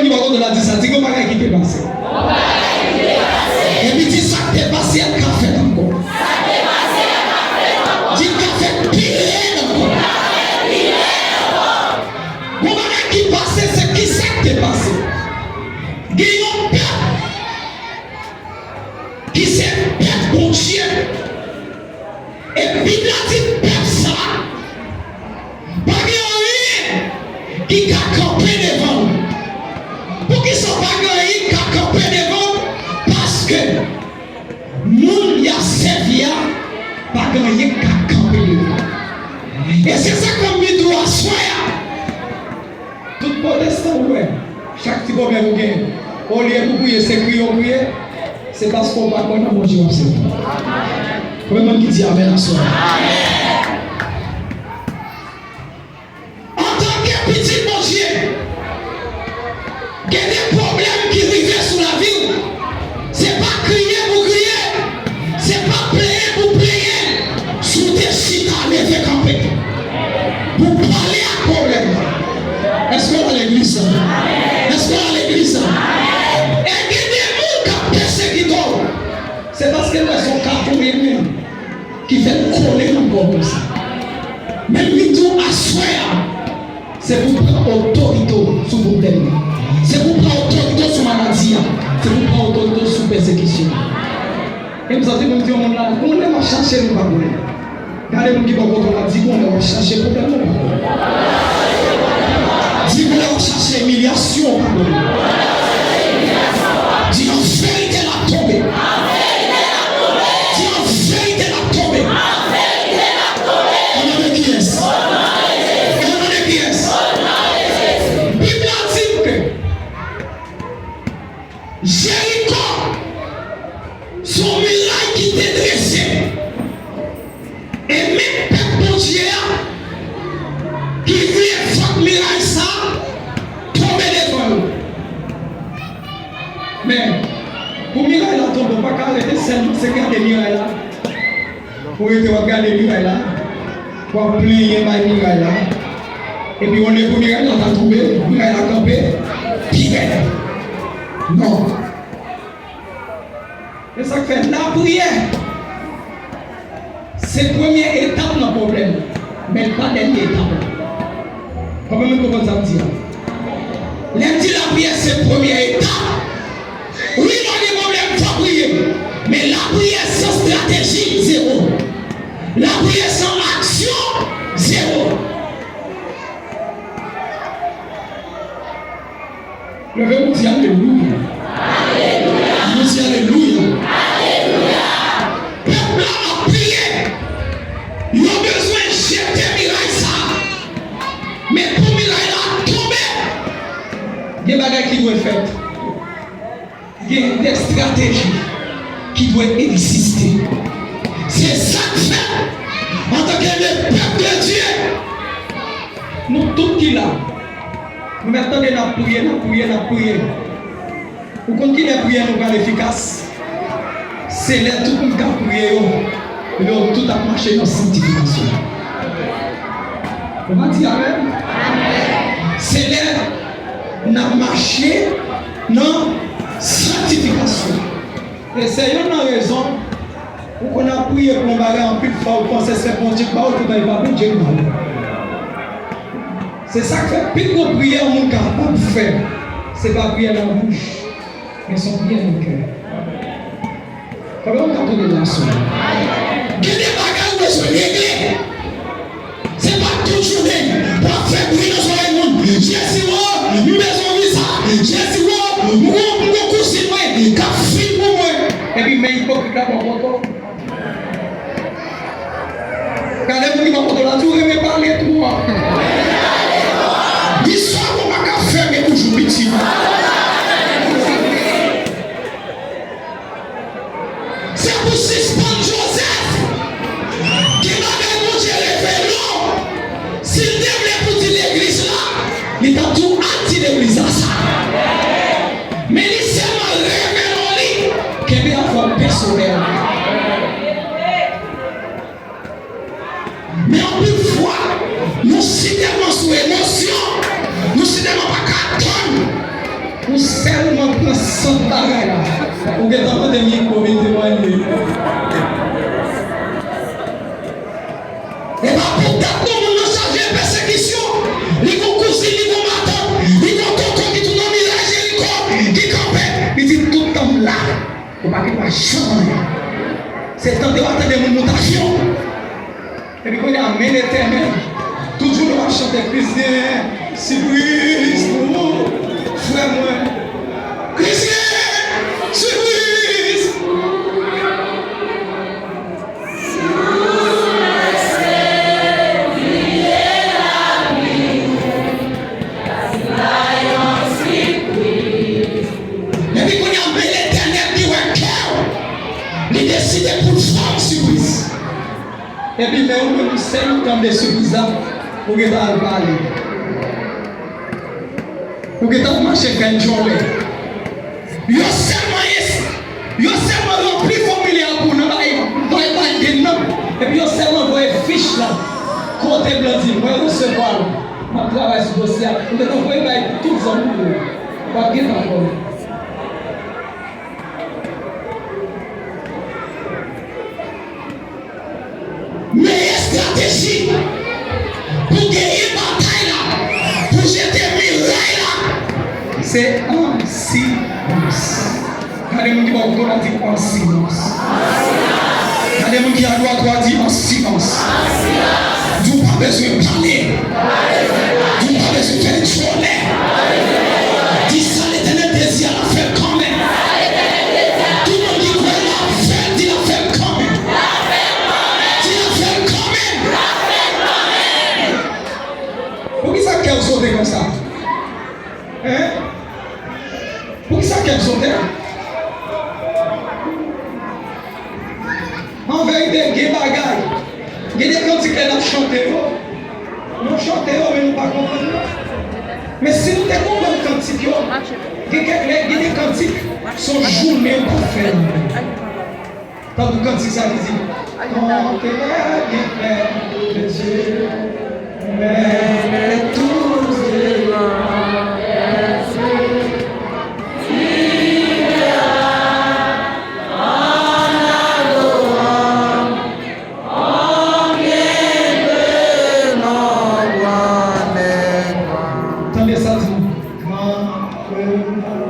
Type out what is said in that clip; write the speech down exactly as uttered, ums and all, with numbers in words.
bò kote w la, di sa, di gon bagay ki te pase. Epi di sa k te pase a ka fèt ankò. Di l ka fèt pi rèd ankò. Gon bagay ki pase, se kisa k te pase? Gen yon pèp ki se pèp Bondye. E Bib la di pèp sa a, pa gen anyen ki ka kanpe devan l. Poukisa pa gen anyen ki ka kanpe devan l? Paske moun y ap sèvi a, pa gen anyen k ka kanpe devan l. E se sa k fè m vin di w aswè a. Tout pwotestan ou wè, chak ti pwoblèm ou gen, olye pou priye, se kriye w priye, se paske w pa kwè nan Bondye w ap sèvi. Konbyen moun ki di amèn aswè a? Antanke pitit Bondye, gen de pwoblèm ki rive sou lavi w. Se pa kriye pou kriye, se pa plenyen pou plenyen. Si w te chita, leve kanpe pou pale ak pwoblèm nan. Èske w la legliz la? Èske w la legliz la? E gen de moun k ap pèsekite w. Se paske l wè se yon ka pou li menm ki fè l kole nan kò w konsa. Men m vin di w aswè a, se pou w pran otorite w sou pwoblèm nan. Se pou w pran otorite w sou maladi a. Se pou w pran otorite w sou pèsekisyon an. E m santi pou m di yon moun la, gon lè w ap chache l ou pa konnen. Gade moun ki bò kote w la, di gon lè w ap chache pwoblèm ou pa konnen. Di gon lè w ap chache emilyasyon ou pa konnen. Di an verite l ap tonbe. Di an verite l ap tonbe. O non de kiyès? O non de kiyès? Bib la di m ke Jeriko se yon miray ki te drese. E menm pèp Bondye a ki vle fòk miray sa a tonbe devan yo. Men, pou miray la tonbe, w pa ka rete sèlman se gade miray la. Ou rete w ap gade miray la, w ap plenyen bay miray la. Epi olye pou miray la ta tonbe, miray la kanpe pi rèd. Non. E sa k fè lapriyè se premye etap nan pwoblèm, men l pa dènye etap la. Konbyen moun konprann sa m di a? Lè m di lapriyè se premye etap, wi, lè w gen pwoblèm, fò w priye. Men lapriyè san estrateji, zewo. Lapriyè san aksyon, zewo. Leve pou di alelouya. Nou di alelouya. Pèp la ap priye. Yo bezwen jete miray sa a. Men pou miray la tonbe, gen bagay ki dwe fèt. Gen de estrateji ki dwe egziste. Se sa k fè, antanke le pèp de Dye, nou tout ki la, nou mèt tande n ap priye, n ap priye, n ap priye. Ou konn kilè priyè nou pral efikas? Se lè tout moun k ap priye yo, lè yo tout ap mache nan sanktifikasyon. Ou pa di amèn? Se lè n ap mache nan sanktifikasyon. E se youn nan rezon ou konn ap priye pou yon bagay anpil fwa, ou panse se Bondye k ba ou, poutan e pa Bondye k ba ou. Se sa k fè pi gwo priyè yon moun kapab fè, se pa priyè nan bouch, men se yon priyè nan kè. Kòman w ka tande m aswè a? Gen de bagay ou bezwen regle. Se pa tout jounen w ap fè bri nan zòrèy moun. Jezi o, m bezwen yon viza. Jezi o, m gon, m gon kouzin mwen k ap fin pou mwen. Epi men ipokrit la bò kote w. Gade moun ki bò kote w la, di w renmen pale twòp. Istwa w pa ka fèmen bouch ou piti. Se pou sispann Jozèf. Gen bagay Bondye revele w. Si l te vle pou di legliz la, li t ap di w al di legliz la sa. Men li sèlman revele w li, kenbe avè w pèsonèl. Men anpil fwa, nou si tèlman sou emosyon, nou si tèlman pa ka tann. Sot bagay la. Ou gentan mande mikwo vin temwanye. E pa pou dat non moun nan chaje pèsekisyon. Li gon kouzin, li gon matant, li gon tonton ki tou nan miray Jeriko, ki kanpe. Li di, "Tout tan m la, ou pa gen dwa janm anyen." Se tande w ap tande moun moute avyon. Epi kounye a, men Letènèl. Tout jounen w ap chante, Kris gen sipriz pou ou, frè mwen. Kris gen sipriz. Epi kounye a, men Letènèl ki wè kè w, li deside pou l fè w sipriz. Epi lè ou menm sèl ou tande sipriz la, ou gentan al pale. Ou gentan al mache fè djòlè. Yo sèlman es-, yo sèlman ranpli fòmilè a pou w nan bay, bay Biden nan. Epi yo sèlman voye fich la. Kote Blandy, mwen resevwa l. M ap travay sou dosye a. Ou gentan voye bay tout zanmi w yo. W ap gentan pran. Meyè estrateji pou genyen batay la, pou jete miray la, se an silans. Gade moun ki bò kote w la, di, an silans. Gade moun ki adwat ou a, di, an silans. Di, ou pa bezwen pale. Di, ou pa bezwen fè djòlè. Di, sa Letènèl te di a, l ap fè l kanmenm. Tout moun ki kwè l ap fè l, di, l ap fè l kanmenm. Di, l ap fè l kanmenm. Poukisa kè w sote konsa? Hein? Poukisa kè w sote? An verite, gen bagay. Gen de kantik lè n ap chante yo. Nou chante yo, men nou pa konprann yo. Men si nou te konprann kantik yo, gen kèk lè, gen de kantik, se yon jounen pou fè yo. Tankou kantik sa ki di, Ton cœur est près de Dieu, mais tous les jours, tande sa di, Mwen,